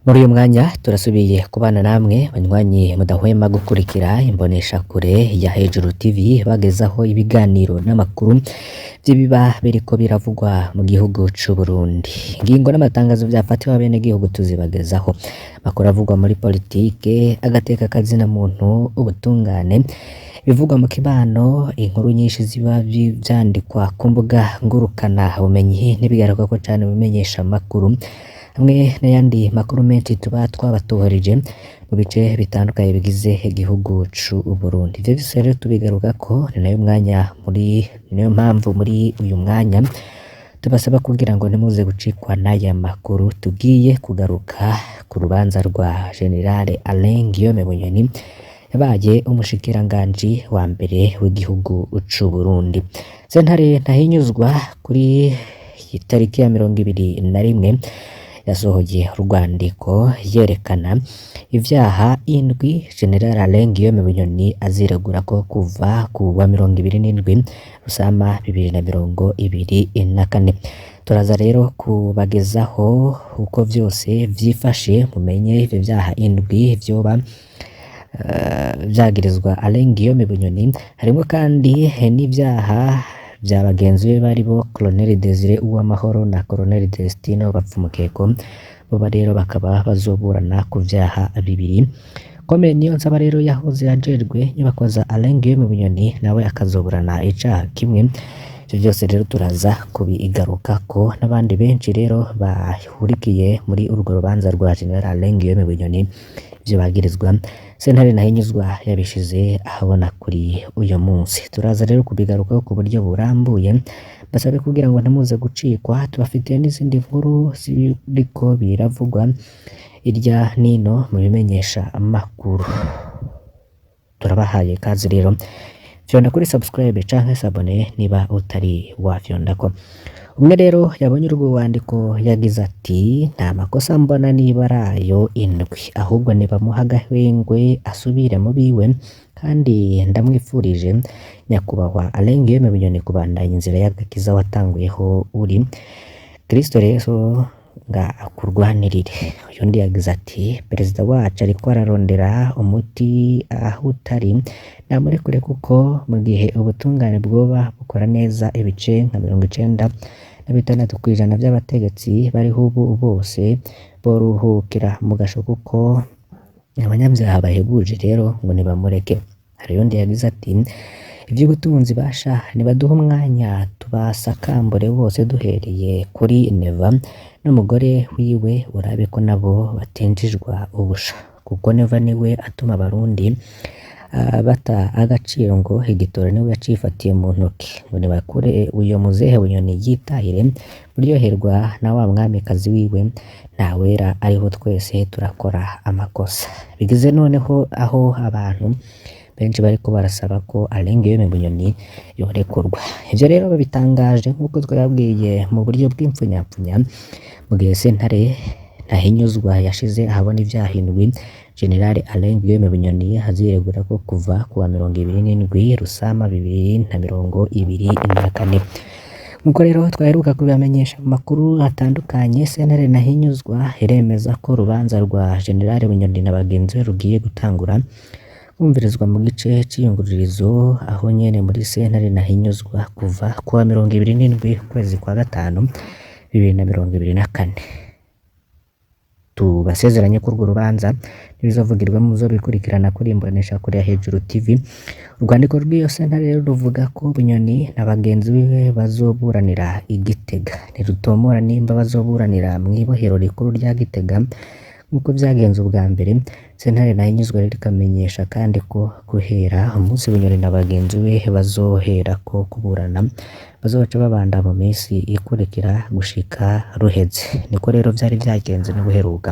Muri uyu mwanya turasubiye kubana namwe banywanyi mudahwema gukurikira imboneshakure ya Hejuru TV, bagezaho ibiganiro n'amakuru vy'ibiba biriko biravugwa mu gihugu c'u Burundi. Ingingo n'amatangazo vyafatiwe abenegihugu tuzibagezaho. Amakuru avugwa muri politike, agateka kazina muntu, ubutungane, ibivugwa mu kibano, inkuru nyinshi ziba vyandikwa ku mbuga ngurukana bumenyi n'ibigarukako cane mu bimenyeshamakuru, hamwe n'ayandi makuru menshi tuba twabatohoreje mu bice bitandukanye bigize igihugu c'u Burundi. Ivyo vyose rero tubigarukako, ni nayo mwanya muri ni nayo mpamvu muri uyu mwanya tubasaba kugira ngo ntimuze gucikwa n'aya makuru. Tugiye kugaruka ku rubanza rwa General Alain Guillaume Bunyoni yabaye umushikiranganji wa mbere w'igihugu c'u Burundi. Sentare Ntahinyuzwa kuri itariki ya 21 yasohoye urwandiko yerekana ivyaha indwi General Alain Guillaume Bunyoni aziregura ko kuva ku wa 27 Rusama 2024. Turaza rero kubagezaho uko vyose vyifashe, mumenye ivyo vyaha indwi vyoba vyagirizwa Alain Guillaume Bunyoni. Harimwo kandi n'ivyaha vya bagenzi be baribo Colonel Desire Uwamahoro na Colonel Destino Bapfumukeko, boba rero bakaba bazoburana ku vyaha bibiri. Kome Niyonsaba rero yahoze ajejwe inyubako za Alain Guillaume Bunyoni, nawe akazoburana icaha kimwe. Ivyo vyose rero turaza kubigarukako n'abandi benshi rero bahurikiye muri urwo rubanza rwa General Alain Guillaume Bunyoni, ivyo bagirizwa sentare Ntahinyuzwa yabishize ahabona kuri uyu munsi. Turaza rero kubigarukaho ku buryo burambuye, basabe kugira ngo ntimuze gucikwa. Tubafitiye n'izindi nkuru ziriko biravugwa irya nino mu bimenyesha amakuru. Turabahaye ikaze rero, fyonda kuri subscribe canke s'abonner niba utari wafyondako. Umwe rero yabonye urwo rwandiko yagize ati: "Nta makosa mbona niba arayo indwi, ahubwo nibamuha agahengwe asubire mu biwe, kandi ndamwifurije nyakubahwa Alain Guillaume Bunyoni kubandanya inzira y'agakiza watanguyeho uri Kristo rero nga akurwanirire." Uyundi yagize ati: "Perezida wacu ariko ararondera umuti aho utari, namurekure kuko mu gihe ubutungane bwoba bukora neza, ibice nka 96% vy'abategetsi bariho ubu bose boruhukira mu gasho, kuko abanyabyaha bahebuje, rero ngo nibamureke." Hari uyundi yagize ati: "Ivy'ubutunzi basha nibaduhe umwanya tubasakambure bose, duhereye kuri Neva n'umugore wiwe, urabe ko nabo batinjijwa ubusha, kuko Neva niwe atuma abarundi bata agaciro, ngo igitoro niwe yacifatiye mu ntoki, ngo nibakure uyo muzehe Bunyoni yitahire kuryoherwa na wa mwamikazi wiwe, ntawera ariho, twese turakora amakosa." Bigeze noneho aho abantu benshi bariko barasaba ko Alain Guillaume Bunyoni yorekurwa. Ivyo rero babitangaje nk'uko twababwiye mu buryo bw'impfunyapfunya, mu gihe sentare Ntahinyuzwa yashize ahabona ivyaha indwi General Alain Guillaume Bunyoni aziregura ko kuva ku wa 27 Rusama 2024. Nkuko rero twaheruka kubibamenyesha mu makuru atandukanye, sentare Ntahinyuzwa iremeza ko urubanza rwa General Bunyoni na bagenzi be rugiye gutangura kumvirizwa mu gice c'iyungururizo aho nyene muri sentare Ntahinyuzwa kuva ku wa 27 ukwezi kwa gatanu 2024. Tubasezeranye ko urwo rubanza ntibizovugirwamo muzobikurikirana kuri imboneshakure ya Hejuru TV. Urwandiko rw'iyo sentare rero ruvuga ko Bunyoni na bagenzi biwe bazoburanira i Gitega. Ntirutomora nimba bazoburanira mw'ibohero rikuru rya Gitega nk'uko vyagenze ubwa mbere. Sentare Ntahinyuzwa rero ikamenyesha kandi ko guhera umunsi Bunyoni na bagenzi be bazoherako kuburana, bazoca babanda mu minsi ikurikira gushika ruheze. Niko rero vyari vyagenze n'ubuheruka.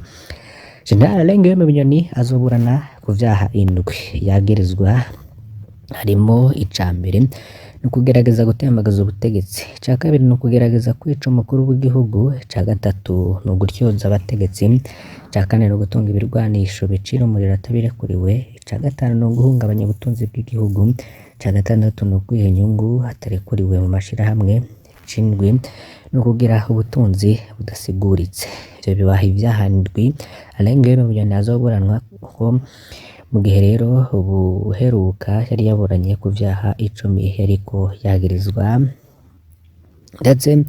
General Alain Guillaume Bunyoni azoburana ku vyaha indwi yagirizwa, harimo ica mbere ni ukugerageza gutembagaza ubutegetsi, ica kabiri ni ukugerageza kwica umukuru w'igihugu, ica gatatu ni ugutyoza abategetsi, ica kane ni ugutunga ibirwanisho bicira umuriro atabirekuriwe, ica gatanu ni uguhungabanya ubutunzi bw'igihugu, ica gatandatu ni ukwiha inyungu atarekuriwe mu mashirahamwe, icindwi no kugira ubutunzi budasiguritse. Ivyo bibaha ivyaha ndwi Alain Guillaume Bunyoni azoburanwa ko mu gihe rero ubuheruka yari yaburanye ku vyaha 10 yariko yagirizwa. Ndetse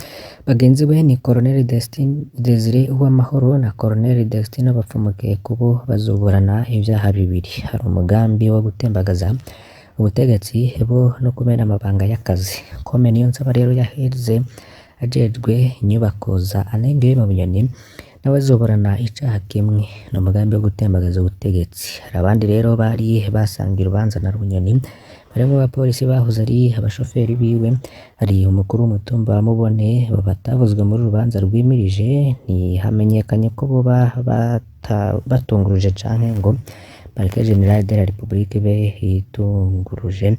bagenzi we ni Colonel Desire Uwamahoro na Colonel Destin Bapfumukeko bo bazoburana ivyaha bibiri. Hari umugambi wo gutembagaza ubutegetsi bo no kumena amabanga y'akazi. Kome Niyonsaba rero yaheze ajejwe inyubako za Alain Guillaume Bunyoni nawe azoburana icaha kimwe n'umugambi wo gutembagaza ubutegetsi. Hari abandi rero bari basangiye urubanza na Bunyoni barimo abapolisi bahoze ari abashoferi biwe, hari umukuru w'umutumba wa Mubone batavuzwe muri rubanza rwimirije, ntihamenyekanye ko boba batunguruje canke ngo Parquet General de la République ibe itunguruje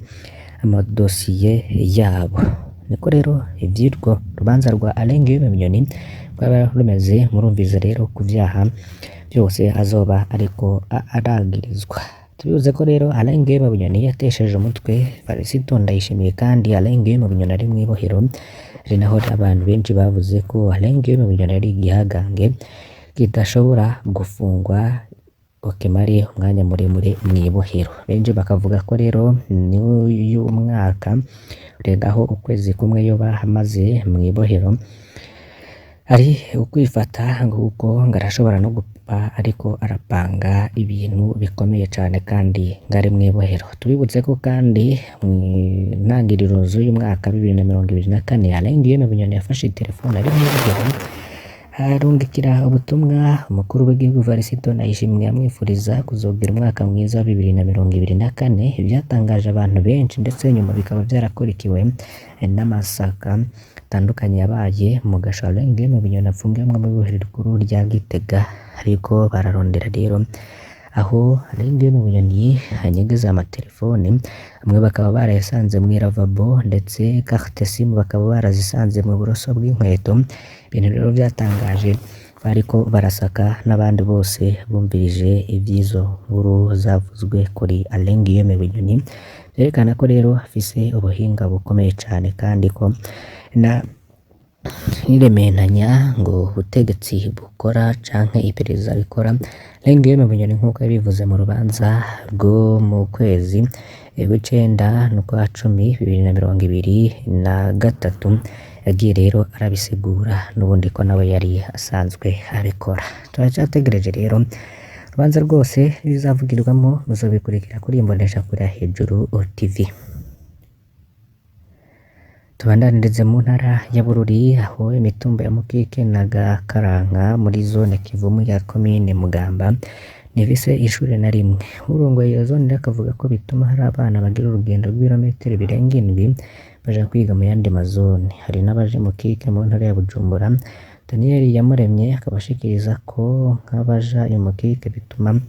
amadosiye yabo. Niko rero ivy'urwo rubanza rwa Alain Guillaume Bunyoni rwaba rumeze. Murumviza rero ku vyaha vyose azoba ariko aragirizwa. Tubivuze ko rero Alain Guillaume Bunyoni yatesheje umutwe Varisito Ndayishimiye, kandi Alain Guillaume Bunyoni ari mw'ibohero, ari naho abantu benshi bavuze ko Alain Guillaume Bunyoni ari igihagange kidashobora gufungwa ngo kimare umwanya muremure mw'ibohero. Benshi bakavuga ko rero n'uyu mwaka urengaho ukwezi kumwe yoba amaze mw'ibohero ari ukwifata, nguko ngo arashobora no gupfa ariko arapanga ibintu bikomeye cane kandi ngo ari mw'ibohero. Tubibutse ko kandi mu ntangiriro z'uyu mwaka 2024 Alain Guillaume Bunyoni yafashe telefone ari mw'ibohero arungikira ubutumwa umukuru w'igihugu Varisito Ndayishimiye amwifuriza kuzogira umwaka mwiza wa 2024. Vyatangaje abantu benshi ndetse nyuma bikaba vyarakurikiwe n'amasaka atandukanye yabaye mu gasho Alain Guillaume Bunyoni afungiwemwo mw'ibohero rikuru rya Gitega. Ariko bararondera rero aho Alain Guillaume Bunyoni anyegeza amatelefone, amwe bakaba barayasanze mw'iravabo, ndetse carte sim bakaba barazisanze mu buroso bw'inkweto. Ibintu rero vyatangaje bariko barasaka n'abandi bose bumvirije ivy'izo nkuru zavuzwe kuri Alain Guillaume Bunyoni, vyerekana ko rero afise ubuhinga bukomeye cane kandi ko na n'irementanya ngo ubutegetsi bukora canke iperereza rikora. Alain Guillaume Bunyoni nk'uko yabivuze mu rubanza rwo mu kwezi kw'icenda n'ukwa cumi 2023, yagiye rero arabisigura n'ubundi ko nawe yari asanzwe abikora. Turacategereje rero urubanza rwose bizavugirwamo, muzobikurikira kuri Imboneshakure ya Hejuru TV. Tubandanirize mu ntara ya Bururi aho imitumba ya Mukike na Gakaranka muri zone Kivumu ya komine Mugamba ntifise ishure na rimwe. Urongoye iyo zone rero akavuga ko bituma hari abana bagira urugendo rw'ibirometero birenga 7 baja kwiga mu yandi mazone. Hari n'abaje Mukike mu ntara ya Bujumbura. Daniel Iyamuremye akaba ashikiriza ko nk'abaja i Mukike bituma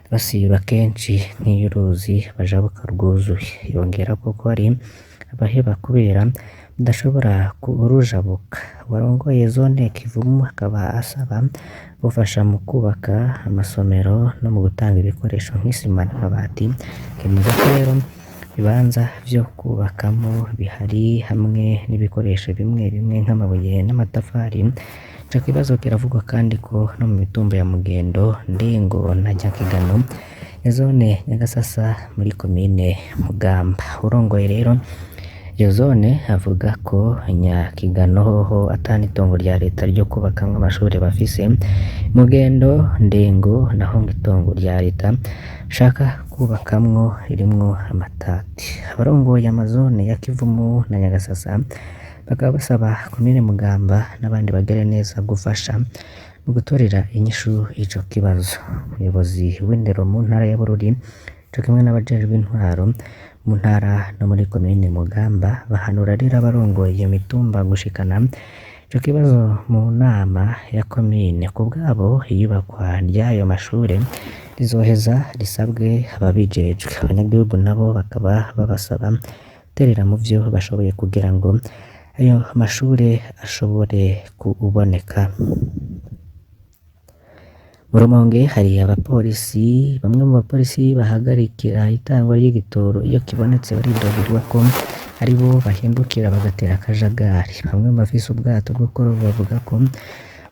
basiba kenshi nk'iyo uruzi bajabuka rwuzuye. Yongerako ko hari abaheba kubera badashobora kurujabuka. Uwarongoye zone Kivumu akaba asaba gufasha mu kubaka amasomero no mu gutanga ibikoresho nk'isima n'amabati. Akemeza ko rero ibibanza vyo kubakamo bihari hamwe n'ibikoresho bimwe bimwe nk'amabuye n'amatafari. Ico kibazo kiravugwa kandi ko no mu mitumba ya Mugendo, Ndengo na Nyakigano ya zone Nyagasasa muri komine Mugamba. Urongoye rero iyo zone avuga ko Nyakigano hoho ata n'itongo rya leta ryo kubakamwo amashure bafise, Mugendo, Ndengo naho ngo itongo rya leta bashaka kubakamwo ririmwo amatati. Abarongoye amazone ya Kivumu na Nyagasasa bakaba basaba komine Mugamba n'abandi bagiraneza gufasha mu gutorera inyishu ico kibazo. Umuyobozi w'indero mu ntara ya Bururi co kimwe n'abajejwe intwaro mu ntara no muri komine Mugamba bahanura rero abarongoye iyo mitumba gushikana ico kibazo mu nama ya komine. Kubwabo iyubakwa ry'ayo mashure rizoheza risabwe ababijejwe. Abanyagihugu nabo bakaba babasaba guterera mu vyo bashoboye kugira ngo ayo mashure ashobore kuboneka. Mu Rumonge hari abapolisi, bamwe mu bapolisi bahagarikira itangwa ry'igitoro iyo kibonetse baridogerwa ko aribo bahindukira bagatera akajagari. Bamwe mu bafise ubwato bwo kuroba bavuga ko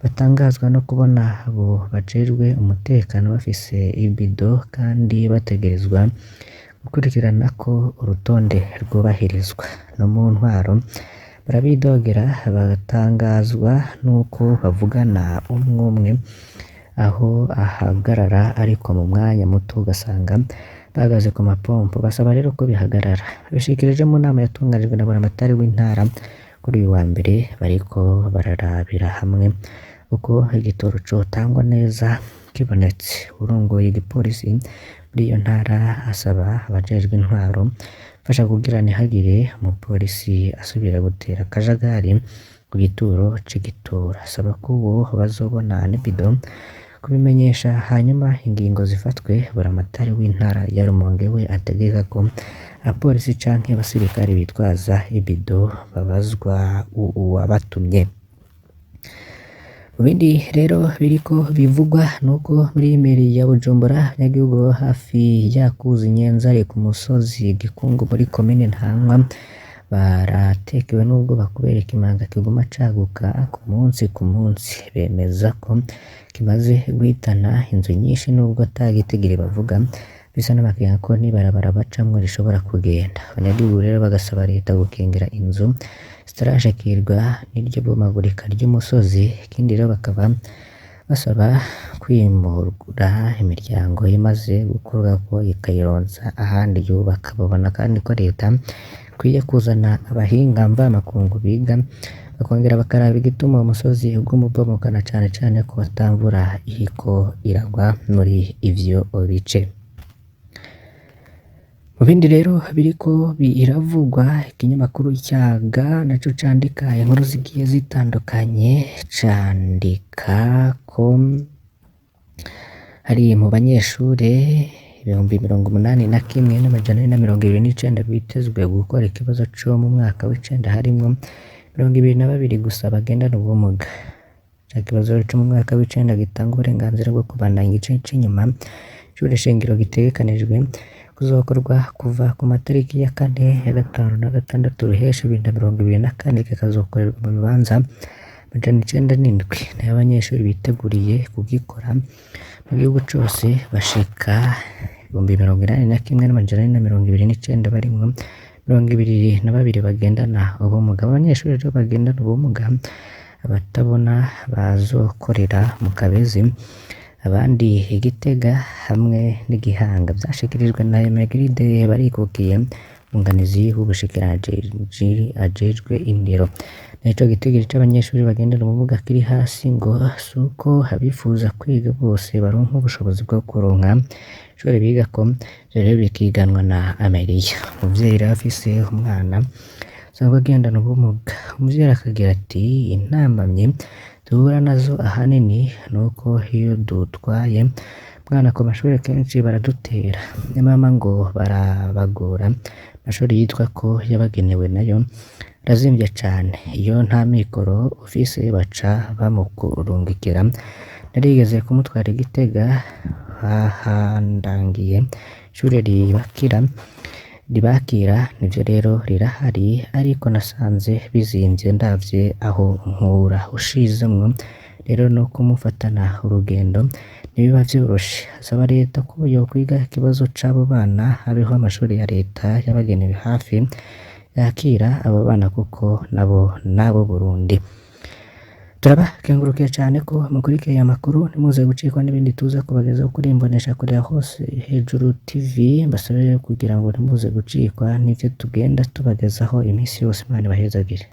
batangazwa no kubona abo bajejwe umutekano bafise ibido kandi bategerezwa gukurikirana ko urutonde rwubahirizwa. No mu ntwaro barabidogera, batangazwa n'uko bavugana umwe umwe aho ahagarara, ariko mu mwanya muto ugasanga bahagaze ku mapompo. Basaba rero ko bihagarara. Babishikirije mu nama yatunganijwe na buramatari w'intara kuri uyu wa mbere, bariko bararabira hamwe uko igitoro cotangwa neza kibonetse. Uwurongoye igipolisi muri iyo ntara asaba abajejwe intwaro gufasha kugira ntihagire umupolisi asubira gutera akajagari ku gituro c'igitoro. Asaba ko uwo bazobona n'ibido kubimenyesha hanyuma ingingo zifatwe. Buramatari w'intara ya Rumonge we ategeka ko abapolisi canke abasirikare bitwaza ibido babazwa uwabatumye. Mu bindi rero biriko bivugwa nuko muri meri ya Bujumbura abanyagihugu baba hafi y'akuzi Nyenzare ku musozi Gikungu muri komine Ntahangwa baratekewe n'ubwoba kubera ikimanga kiguma caguka ku munsi ku munsi. Bemeza ko kimaze guhitana inzu nyinshi nubwo ata gitigiri bavuga, bisa n'amakenga ko n'ibarabara bacamwo rishobora kugenda. Abanyagihugu rero bagasaba leta gukingira inzu zitarashikirwa n'iryo bomagurika ry'umusozi. Ikindi rero bakaba basaba kwimura imiryango imaze gukorwako ikayironsa ahandi yubaka. Babona kandi ko leta ikwiye kuzana abahinga mvamakungu biga bakongera bakaraba igituma uwo musozi uguma ubomoka, na cane cane ko ata mvura iriko iragwa muri ivyo bice. Mu bindi rero biriko biravugwa, ikinyamakuru Icaga naco candika inkuru zigiye zitandukanye, candika ko hari mu banyeshure 81,429 bitezwe gukora ikibazo co mu mwaka w'icenda, harimwo 22 gusa bagendana ubumuga. Ca kibazo co mu mwaka w'icenda gitanga uburenganzira bwo kubandanya igice c'inyuma c'ishure shingiro gitegekanijwe kuzokorwa kuva ku matariki ya 4, ya 5 na 6 Ruheshi 2024, kikazokorerwa mu bibanza 907. Nayo abanyeshuri biteguriye kugikora mu gihugu cose bashika 81,429, barimwo 22 bagendana ubumuga. Abanyeshuri rero bagendana ubumuga, abatabona bazokorera mu Kabezi, abandi i Gitega hamwe n'Igihanga. Vyashikirijwe na Emegride Barikukiye, umwunganizi w'ubushikiranganji ajejwe indero. Nico gitigiri c'abanyeshuri bagendana ubumuga kiri hasi ngo suko abifuza kwiga bose baronka ubushobozi bwo kuronka ishure bigako, ivyo rero bikiganwa na Ameriya. Umuvyeyi rero afise umwana asanzwe agendana ubumuga, umuvyeyi akagira ati: intambamyi duhura nazo ahanini nuko iyo dutwaye umwana ku mashure kenshi baradutera, nyamara ngo barabagora. Amashuri yitwa ko yabagenewe nayo arazimvye cane, iyo nta mikoro ufise baca bamukurungikira. Narigeze kumutwara i Gitega, bahandangiye ishure ribakira, nivyo rero rirahari, ariko nasanze bizimvye ndavye aho nkura. Ushizemwo rero no kumufatana urugendo ntibiba vyoroshe. Asaba leta ko yokwiga ikibazo c'abo bana, habeho amashuri ya leta yabagenewe hafi yakira abo bana kuko nabo n'abo Burundi. Turabakengurukiye cane ko mukurikiye aya makuru, ntimuze gucikwa n'ibindi tuza kubagezaho kuri Imboneshakure ya hose Hejuru TV. Mbasabe kugira ngo ntimuze gucikwa n'ivyo tugenda tubagezaho iminsi yose. Imana ibahezagire.